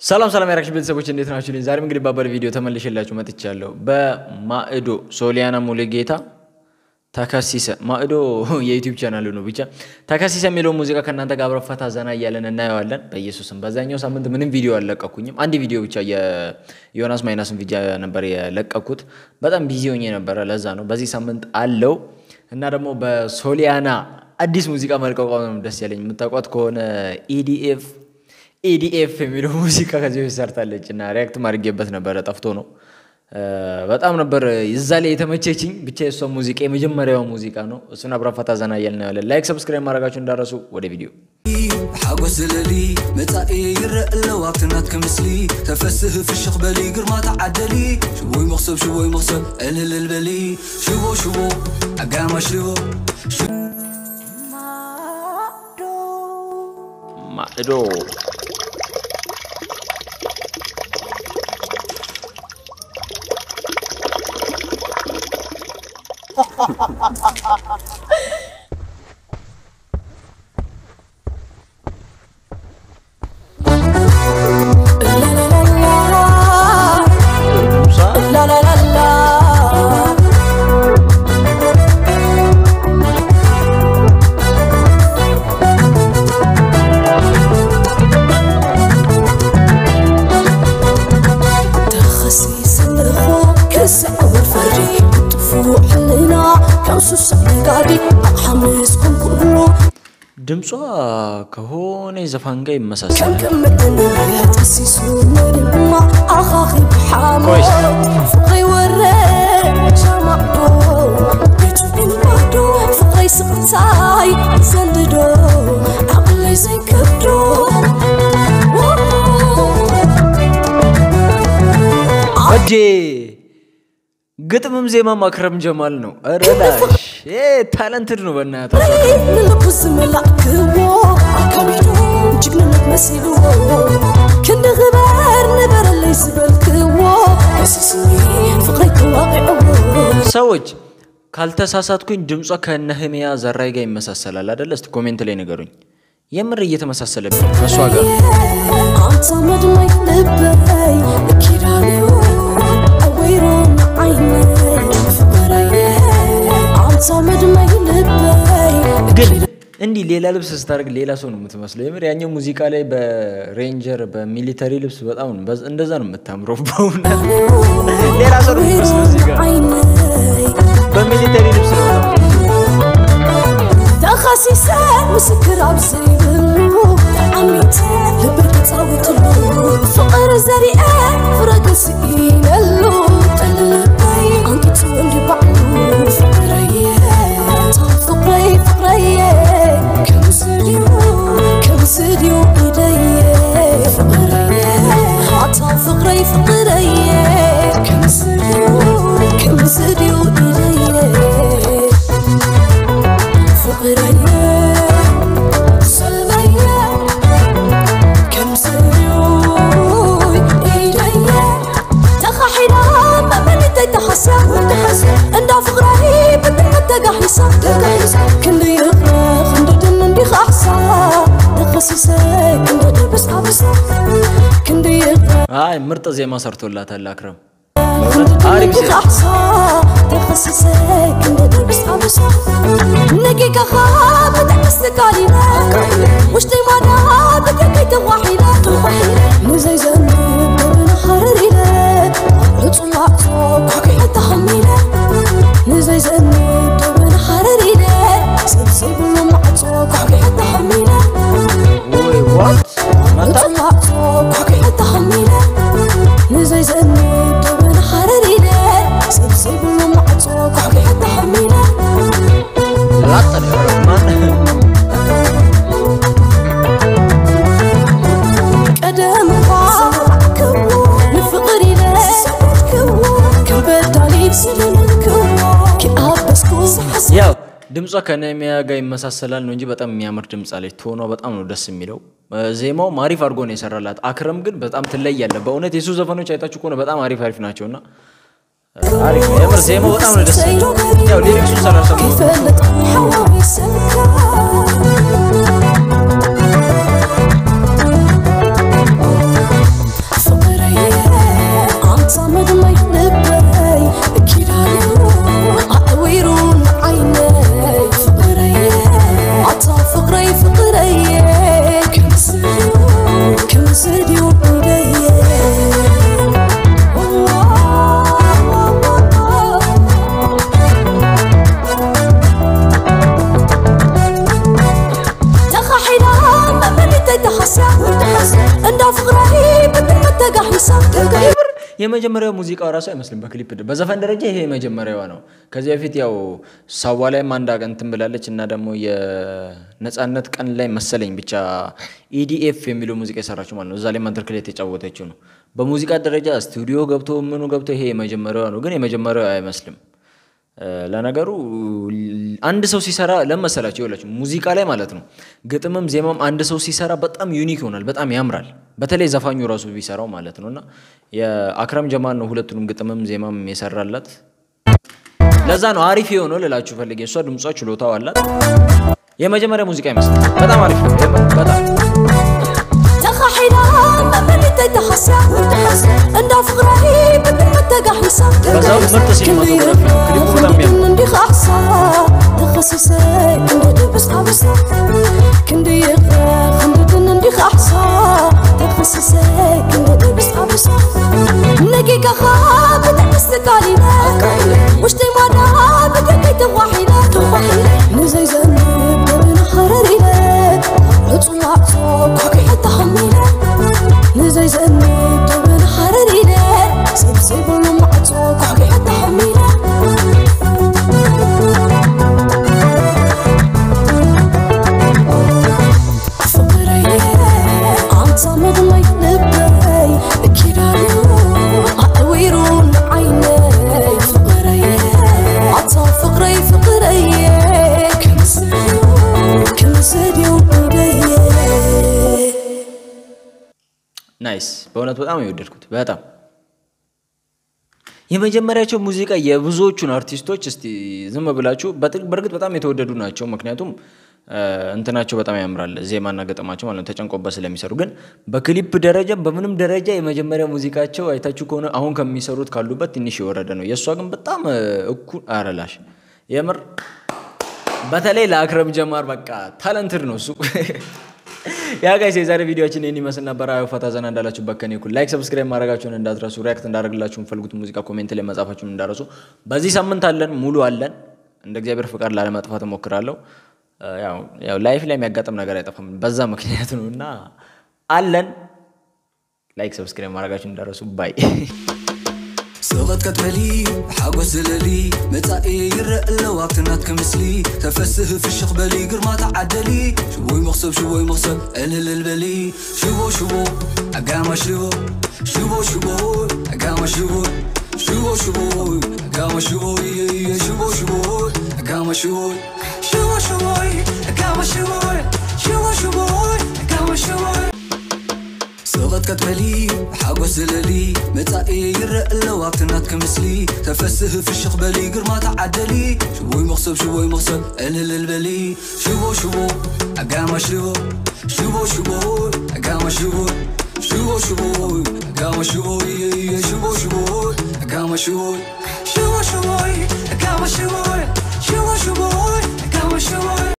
ሰላም ሰላም የ reaction ቤተሰቦች፣ እንዴት ናችሁ? ዛሬም እንግዲህ ባበደ ቪዲዮ ተመልሼላችሁ መጥቻለሁ። በማዕዶ ሶሊያና ሙሉጌታ ተከሲሰ፣ ማዕዶ የ YouTube channel ነው። ብቻ ተከሲሰ የሚለው ሙዚቃ ከእናንተ ጋር አብረን ፈታ ዘና እያለን እናየዋለን። በኢየሱስም በዛኛው ሳምንት ምንም ቪዲዮ አልለቀኩኝም። አንድ ቪዲዮ ብቻ የዮናስ ማይናስን ቪዲዮ ነበር የለቀኩት። በጣም busy ሆኜ ነበረ፣ ለዛ ነው። በዚህ ሳምንት አለው እና ደግሞ በሶሊያና አዲስ ሙዚቃ መልቀቋ ነው ደስ ያለኝ። የምታውቋት ከሆነ EDF EDF የሚለው ሙዚቃ ከዚህ በፊት ሰርታለች እና react አድርጌበት ነበረ። ጠፍቶ ነው፣ በጣም ነበር እዛ ላይ የተመቸችኝ። ብቻ የእሷ ሙዚቃ የመጀመሪያው ሙዚቃ ነው። እሱን አብረን ፈታ ዘና እያልን እናያለን። Like፣ subscribe ማድረጋችሁ እንዳረሱ። ወደ ቪዲዮ። ሓጎስ ዝለሊ መጻኢ ይረአ ኣለዋ ኣብቲ ናትከ ምስሊ ተፈስህ ፍሽኽ በሊ ግርማ ተዓደሊ ሽቦይ መኽሰብ ሽቦይ መኽሰብ እልልል በሊ ሽቦ ሽቦ ኣጋማ ሽቦ። ማዕዶ ድምጿ ከሆነ ዘፋን ጋር ይመሳሰላል። እጄ ግጥምም ዜማም አክረም ጀማል ነው። ኧረ ላሽ talented ነው በእናትህ። ንልቡ ዝመላእክዎ ኣካቢዱ ጅግንነት መሲልዎ ክንዲ ክበር ንበረለይ ዝበልክዎ ከሲስኒ ፍቅረይ ተዋቂዕዎ። ሰዎች፣ ካልተሳሳትኩኝ ድምጿ ከነህሚያ ዘራይ ጋር ይመሳሰላል አይደለ? እስቲ comment ላይ ንገሩኝ። የምር እየተመሳሰለብኝ ከእሷ ጋር። ኣንታ መድመይ ልበይ ኪዳንዩ ኣወይሮ ዓይነይ ፍቅረየ ኣንታ መድመይ ልበይ። ግን እንዲህ ሌላ ልብስ ስታደርግ ሌላ ሰው ነው የምትመስለው። የምር ያኛው ሙዚቃ ላይ በ ranger በ military ልብስ በጣም ነው እንደዛ ነው የምታምረው። በእውነት ሌላ ሰው ነው የምትመስለው እዚህ ጋር ዓይነይ በ military ልብስ ነው በጣም። ተኸሲሰ ምስክር ኣብ ዘይብሉ ዓሚተ ልበይ ተፃዊትሉ ፍቕሪ ዘሪአ ፍረ ገስኢነሉ ጥልበይ ኣንቂቱ እንዲ ባዕሉ ፍቅረየ ፍቅረይ ፍቅረየ ከምዝድዩ ከምዝድዩ ኢደየ ፍቅረየ ኣታ ፍቅረይ ፍቅረየ ከምዝድዩ ከምዝድዩ ኢደየ ፍቅረየ ሰልመየ ከምዝድዩ ኢደየ ተኻሒና መመኒተይ ተሓስያ እንዳ ፍቅረይ ብጥዕመት ተጋሒሳ ክንዲ ይቕረ ክንዲ ድን እንዲ ካሕሳ ተኸሲሰ ክንዲ ደብስ ኣብሳ ክንዲ ይቕረ አይ ምርጥ ዜማ ሰርቶላታል አክረም። በእውነት አሪፍ ዜማ። ካሕሳ ተኸሲሰ ክንዲ ደብስ ኣብሳ ነጊጋኻ ብትዕግስቲ ቃሊለ ውሽጠይ ማዳ ብደቀይ ተዋሒለ ንዘይዘንብ ደብና ሓረር ኢለ ዕፁማዕፆ ኳኪሐ ተሃሚለ ንዘይዘንብ ደብና ሓረር ኢለ ሰብ ዘይብሉ ማዕፆ ኳኪሐ ተሃሚለ ወይ what መታ ዕፁማዕፆ ኳኪሐ ተሃሚለ ንዘይዘንብ ደብና ሓረር ኢለ ሰብ ዘይብሉ ማዕፆ ኳኪሐ ተሃሚለ። ላጥ ነው ያደረገው። ማን ቀደም እኳ ክዎ ንፍቕሪ ኢለ ዝሰጎድክዎ ከም በዳሊ ዝለመንክዎ ኪኣበስኩ። ያው ድምጿ ከነህሚያ ጋር ይመሳሰላል ነው እንጂ በጣም የሚያምር ድምፅ አለች። ቶኗ በጣም ነው ደስ የሚለው። ዜማውም አሪፍ አድርጎ ነው የሰራላት። አክረም ግን በጣም ትለያለህ። በእውነት የሱ ዘፈኖች አይታችሁ ከሆነ በጣም አሪፍ አሪፍ ናቸውና አሪፍ ነው። የምር ዜማው በጣም ነው ደስ የሚለው። ያው lyrics ኡን ስላልሰማሁት ከይፈለጥ ሓዋዊሰካ የመጀመሪያው ሙዚቃው ራሱ አይመስልም። በክሊፕ በዘፈን ደረጃ ይሄ የመጀመሪያዋ ነው። ከዚህ በፊት ያው ሳዋ ላይም አንድ እንትን ብላለች እና ደግሞ የነጻነት ቀን ላይ መሰለኝ ብቻ EDF የሚለው ሙዚቃ የሰራችው ማለት ነው። እዛ ላይ መድረክ ላይ የተጫወተችው ነው። በሙዚቃ ደረጃ ስቱዲዮ ገብቶ ምኑ ገብቶ ይሄ የመጀመሪያዋ ነው፣ ግን የመጀመሪያው አይመስልም። ለነገሩ አንድ ሰው ሲሰራ ለመሰላችሁ ይኸውላችሁ ሙዚቃ ላይ ማለት ነው ግጥምም ዜማም አንድ ሰው ሲሰራ በጣም unique ይሆናል፣ በጣም ያምራል። በተለይ ዘፋኙ ራሱ ቢሰራው ማለት ነውና የአክረም ጀማል ነው ሁለቱንም ግጥምም ዜማም የሰራላት። ለዛ ነው አሪፍ የሆነው ልላችሁ ፈልጌ። እሷ ድምጿ ችሎታው አላት። የመጀመሪያ ሙዚቃ ይመስላል። በጣም አሪፍ ነው። በጣም በዛው ምርጥ cinematography ነው። ክሊፑ በጣም ያምራል። Nice። በእውነት በጣም የወደድኩት በጣም የመጀመሪያቸው ሙዚቃ የብዙዎቹን አርቲስቶች እስቲ ዝም ብላችሁ በእርግጥ በጣም የተወደዱ ናቸው። ምክንያቱም እንትናቸው በጣም ያምራል ዜማና ገጠማቸው ማለት ነው፣ ተጨንቆበት ስለሚሰሩ። ግን በክሊፕ ደረጃ በምንም ደረጃ የመጀመሪያ ሙዚቃቸው አይታችሁ ከሆነ አሁን ከሚሰሩት ካሉበት ትንሽ የወረደ ነው። የእሷ ግን በጣም እኩል አረላሽ የምር በተለይ ለአክረም ጀማር በቃ talented ነው እሱ። Yeah guys የዛሬ ቪዲዮአችን ይሄን ይመስል ነበር። አይ ፈታ ዘና እንዳላችሁበት ከኔ እኩል like፣ subscribe ማድረጋችሁን እንዳትረሱ። React እንዳደርግላችሁ የምትፈልጉት ሙዚቃ comment ላይ መጻፋችሁን እንዳትረሱ። በዚህ ሳምንት አለን ሙሉ አለን። እንደ እግዚአብሔር ፍቃድ ላለመጥፋት እሞክራለሁ። ያው life ላይ የሚያጋጥም ነገር አይጠፋም። በዛ ምክንያት ነውና አለን። Like፣ subscribe ማድረጋችሁን እንዳትረሱ። Bye። سوغت كتبلي حاجوز للي متاعي يرق لو وقتنات كمسلي تفسه في الشقبلي قرما تعدلي شوي مغصب شوي مغصب الهل البلي شوو شوو اقام شوو شوو شوو اقام شوو شوو شوو اقام شوو شوو شوو اقام شوو شوو شوو اقام شوو شوو شوو اقام شوو سوغت كتبلي حاجوز للي متاعي يرق لو وقتنات كمسلي تفسه في الشقبلي قرما تعدلي شوي مغصب شوي مغصب الهل البلي شوو شوو اقام شوو شوو شوو اقام شوو شوو شوو اقام شوو شوو شوو اقام شوو شوو شوو اقام شوو شوو شوو.